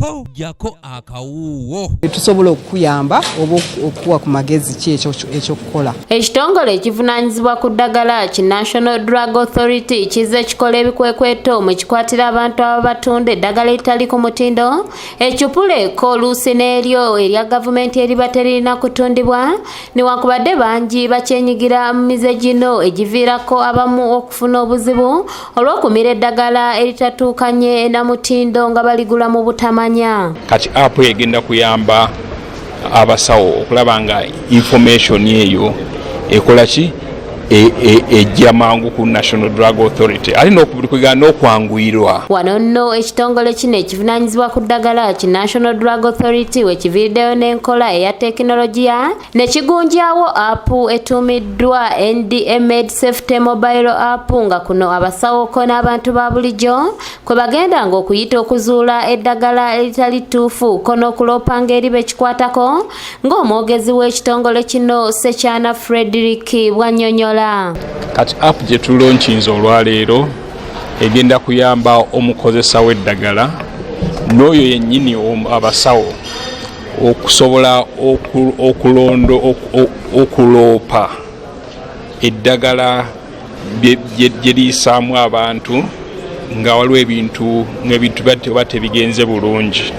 Ho, jjako akawuuwo. Tusobola okukuyamba oba okukuwa ku magezi ki ekyokukola. Ekitongole ekivunaanyizibwa ku ddagala ki National Drug Authority kizze kikola ebikwekweto mwe kikwatira abantu ababatunda eddagala eritali ku mutindo, eccupule ko oluusi n'eryo erya gavumenti eriba teririna kutundibwa, newankubadde bangi bakyenyigira mu mize gino egiviirako abamu okufuna obuzibu olw'okumira eddagala eritatuukanye na mutindo nga baligula mu butamanya. Kati app egenda kuyamba abasawo okulaba nga information eyo ekola ki, ejja mangu ku National Drug Authority, ate n'okwanguyirwa. Wano nno ekitongole kino ekivunaanyizibwa ku ddagala ki National Drug Authority wekiviiriddeyo n'enkola eya tekinologiya ne kigunjaawo app etuumiddwa NDA Med Safety Mobile App, nga kuno abasawo ko n'abantu ba bulijjo kwe bagendanga okuyita okuzuula eddagala eritali ttuufu ko n'okuloopa ng'eri bekikwatako, ng'omwogezi w'ekitongole kino Sekyana Frederick bw'annyonnyola. Kati app gye tulaunchinze olwaleero egenda kuyamba omukozesa w'eddagala n'oyo yennyini abasawo okusobola okulondo okuloopa eddagala gye liyisaamu abantu nga waliwo ebintu ng'ebintu oba tebigenze bulungi.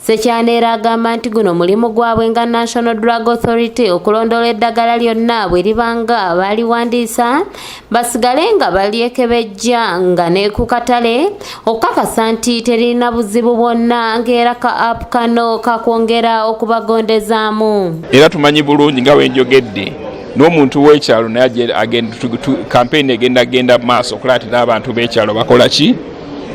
Sekyana era agamba nti guno mulimu gwabwe nga National Drug Authority okulondoola eddagala lyonna bwe libanga baliwandiisa, basigale nga balyekebejja nga ne ku katale okukakasa nti teririna buzibu bwonna, ng'era ka app kano kakwongera okubagondezaamu. Era tumanyi bulungi nga wenjogedde n'omuntu w'ekyalo naye campaign egenda genda maaso okulaba nti n'abantu b'ekyalo bakola ki,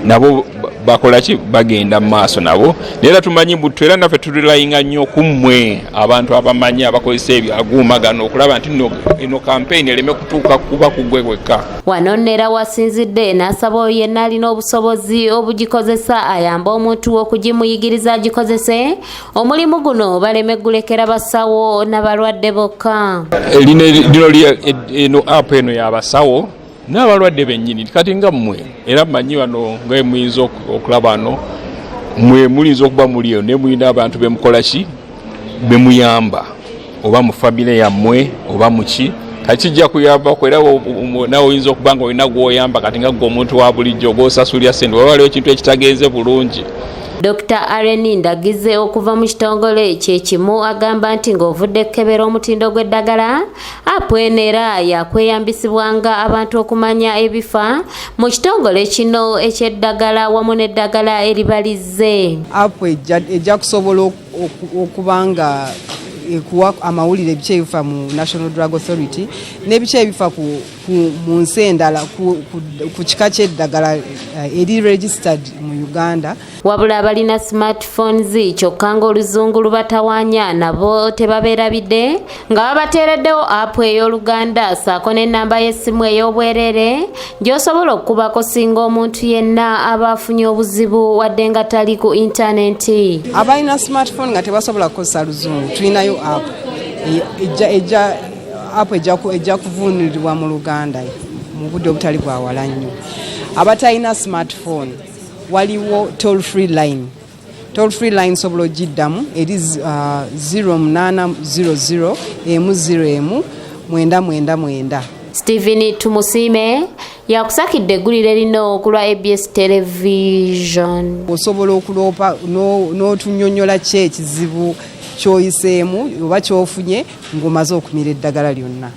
nabo bakola ki, bagenda mu maaso nabo. Naye era tumanyi buto, era naffe turelyinga nnyo ku mmwe abantu abamanyi abakozesa ebyo aguuma gano okulaba nti nno eno campaign ereme kutuuka kuba ku ggwe wekka. Wano nno era wasinzidde n'asaba oyo yenna alina obusobozi obugikozesa ayambe omuntu okugimuyigiriza agikozese, omulimu guno baleme gulekera basawo n'abalwadde bokka. Lino eno app eno y'abasawo n'abalwadde bennyini. Kati nga mmwe era mmanyi wano nga muyinza okulaba wano, mwe muyinza okuba muli eyo naye mulina abantu bemukola ki, bemuyamba, oba mu famire yammwe oba muki. Kati kijja kuyambako era nawe oyinza okuba nga olina gwoyamba. Kati nga gwe omuntu wa bulijjo gwosasulira sente, oba waliwo ekintu ekitagenze bulungi. Dr Areni Ndagize okuva mu kitongole kyekimu agamba nti ng'ovudde kukebera omutindo gw'eddagala, app eno era yakweyambisibwanga abantu okumanya ebifa mu kitongole kino eky'eddagala wamu n'eddagala eribalizze. App ejja kusobola okuba nga ekuwa amawulire biki ebifa mu National Drug Authority n'ebiki ebifa mu nsi endala ku kika ky'eddagala eri registered mu Uganda. Wabula abalina smartphones kyokka ng'oluzungu lubatawaanya nabo tebabeerabidde, nga babateereddewo app ey'Oluganda ssaako n'ennamba y'essimu ey'obwereere gy'osobola okukubako singa omuntu yenna aba afunye obuzibu wadde nga tali ku intaneti. Abalina smartphone nga tebasobola kukozesa luzungu, tulinayo app ejja app ejja kuvuunulibwa mu Luganda mu budde obutali bwawala nnyo. Abatalina smartphone, waliwo toll free line. Toll free line sobola ogiddamu, eri 0800 101 999. Stephen Tumusiime yakusakidde eggulire lino ku lwa ABS Television. Osobola okuloopa n'otunyonyola ki ekizibu ky'oyiseemu oba ky'ofunye ng'omaze okumira eddagala lyonna.